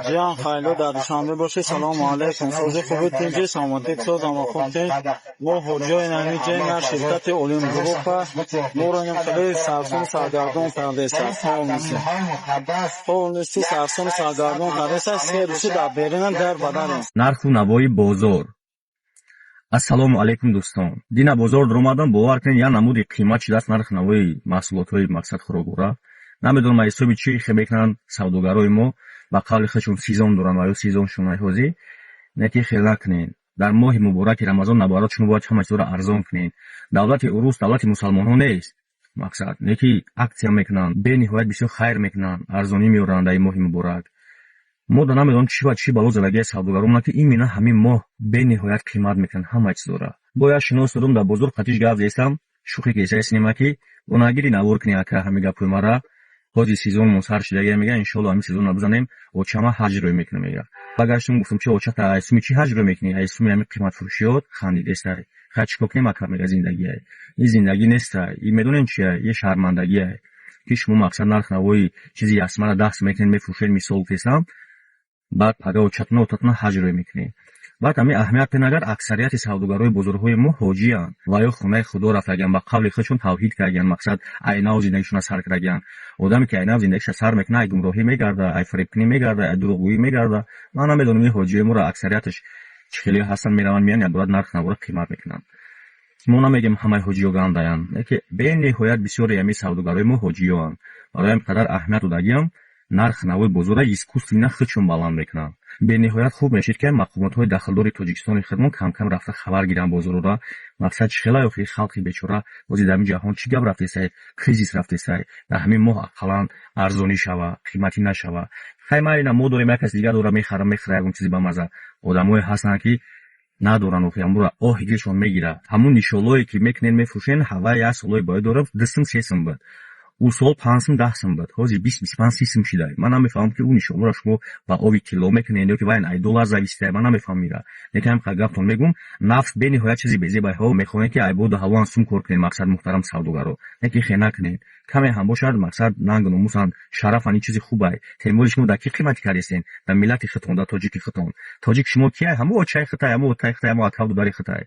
Ҷиён, хайло дар Душанбе бошед. Салому алайкум. Сози хуби, тинҷи, саломатӣ, созама хуб тинҷ. Мо ҳоҷиёи намиҷаи на ширкати Олим Группа моро инам хеле сарсону саргардон кардааст. Полностью сарсону саргардон кардааст. 3 рӯзи дар берунам дар баданем. Нарху навои бозор. Ассалому алайкум, дӯстон. Дина бозор дуромадам, бовар кунед, як намуди қимат шудааст нарху навои маҳсулотҳои, мақсад, хӯроквора. Намедонам, аз ҳисоби чӣ хе мекунанд савдогарои мо. Ба қавли худшон сезон доранд ва ё сезоншон ҳозир. Не ки хел накунед. Дар моҳи мубораки Рамазон наоборот шумо бояд ҳама чизро арзон кунед. Давлати урус давлати мусалмонҳо нест, мақсад, не ки акция мекунанд, бениҳоят бисёр хайр мекунанд, арзонӣ меоранд дар ин моҳи муборак. Мо да намедонам, чӣ ва чӣ бало задагии савдогарон, ки именно ҳамин моҳ бениҳоят қимат мекунанд ҳама чизора. Бо як шинос дорум дар бозор, қатиш гап зестам, шӯхӣ кесаи ки бо нагири навор кунӣ, ака, ҳамин гапҳои мара. Ҳози сезонмон сар шудагия, мега, иншоалло, ҳамин сезонро бизанем, очама ҳаҷ рӯй мекунам, мега. Багаштум, гуфтам, чи очата ай суми чӣ ҳаҷ рӯй мекунӣ, ай суми ҳамин қиматфурӯшиёт? Хандидестай. Хай, чӣ кор кунем, ака, мега, зиндагиай. Ин зиндагӣ нестай, ин медонем чия, ин шармандагиай, ки шумо, мақсад, нарх навои чизи ясмара 10 сум мекунед, мефурӯшед, мисол гуфтестам, баъд пага очатуна, отатуна ҳаҷ рӯй мекунед. Баъд ҳамин аҳамият агар аксарияти савдогарои бозорҳои мо ҳоҷиянд ва ё хонаи худо рафтагианд, ба қавли худшон тавҳид кардагианд, мақсад, айнав зиндагишона сар кардагианд. Одаме ки айнав зиндагиша сар мекунад, ай гумроҳӣ мегарда, ай фиребкунӣ мегарда, ай дурӯғгӯӣ мегарда. Ман намедонам, ин ҳоҷиёи моро аксарияташ чӣ хеле ҳастанд, мераванд, меянд, якбора нарх навора қимат мекунанд. Мо намегем, ҳамаи ҳоҷиё гандаянд, леки бениҳоят бисёре ҳамин савдогарои мо ҳоҷиёанд. Барои ҳамин қадар аҳамият додагиам, нарх навои бозорро искусственно худшон баланд мекунанд. Бениҳоят хуб мешид, ки мақомотҳои дахлдори Тоҷикистони худмон камкам рафта хабар гиранд бозорора, мақсад, чӣ хела охи халқи бечора ҳозир дар ҳамин ҷаҳон чӣ гап рафтесай, кризис рафтесай, дар ҳамин моҳ ақаллан арзонӣ шава, қиматӣ нашава. Хай, майли, мо дорем, як каси дигар дора, мехара, мехӯра ягон чизи бамаза. Одамое ҳастанд, ки надоранд, охи ҳамура оҳи дилшон мегирад. Ҳамун нишолое ки мекунед, мефурӯшед, ҳавай як солҳои бояд дорад 2 сум, 3 сум буд, ӯ сол 5 сум, 10 сум буд, ҳозир 20, 25, 30 сум шидай. Ман намефаҳмам, ки ӯ нишолоро шумо ба оби тилло мекунед ё ки вай ай доллар зависит ай, ман намефаҳмам ира. Лекин ҳамин қадр гаптон мегӯм: нафт бениҳоят чизи безебайҳо. Мехоҳем, ки айбоду ҳавоан сум кор кунед, мақсад, муҳтарам савдогаро, лекин хе накунед. Каме ҳам бошад, мақсад, нангу номусан, шарафан, ин чизи хубай. Тем более шумо дар кӣ қиматӣ кардестен? Дар миллати худтон, дар тоҷики худтон. Тоҷик шумо кияй? Ҳамо очаи хутай, ҳамо отаи хутай, ҳамо акав додари хутай.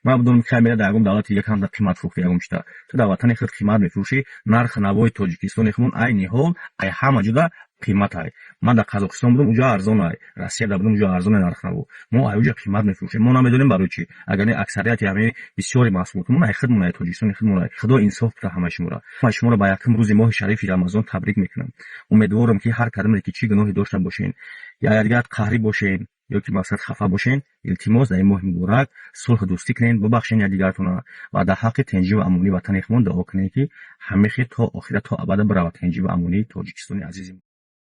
Ман бидонам, ки мера дар ягон давлати дига камтар қимат фурӯхта ягон чита. Ту дар ватани худ қимат мефурӯшӣ. Нархи навои Тоҷикистони худмон айни ҳол ай ҳама ҷуда қиматай. Ман дар Қазоқистон будам, уҷо арзонай, Россияда будам, уҷо арзонай нархи наво. Мо ай уҷа қимат мефурӯшем. Мо намедонем барои чӣ, агар не аксарияти ҳамин бисёри маҳсулотмон ай худмон, ай Тоҷикистони худмон ай. Худо инсоф кунад ҳамаи шуморо. Ман шуморо ба якум рӯзи моҳи шарифи Рамазон табрик мекунам. Умедворам, ки ҳар кадоме ки чӣ гуноҳе дошта бошен, я якдигар қаҳрӣ бошен ё ки, мақсад, хафа бошен, илтимос, дар ин моҳи муборак сулҳу дӯстӣ кунед, бубахшед якдигартонро ва дар ҳаққи тинҷиву амонии ватани худмон дуо кунед, ки ҳамехел то охира, то абада биравад тинҷиву амонии Тоҷикистони азизи мо.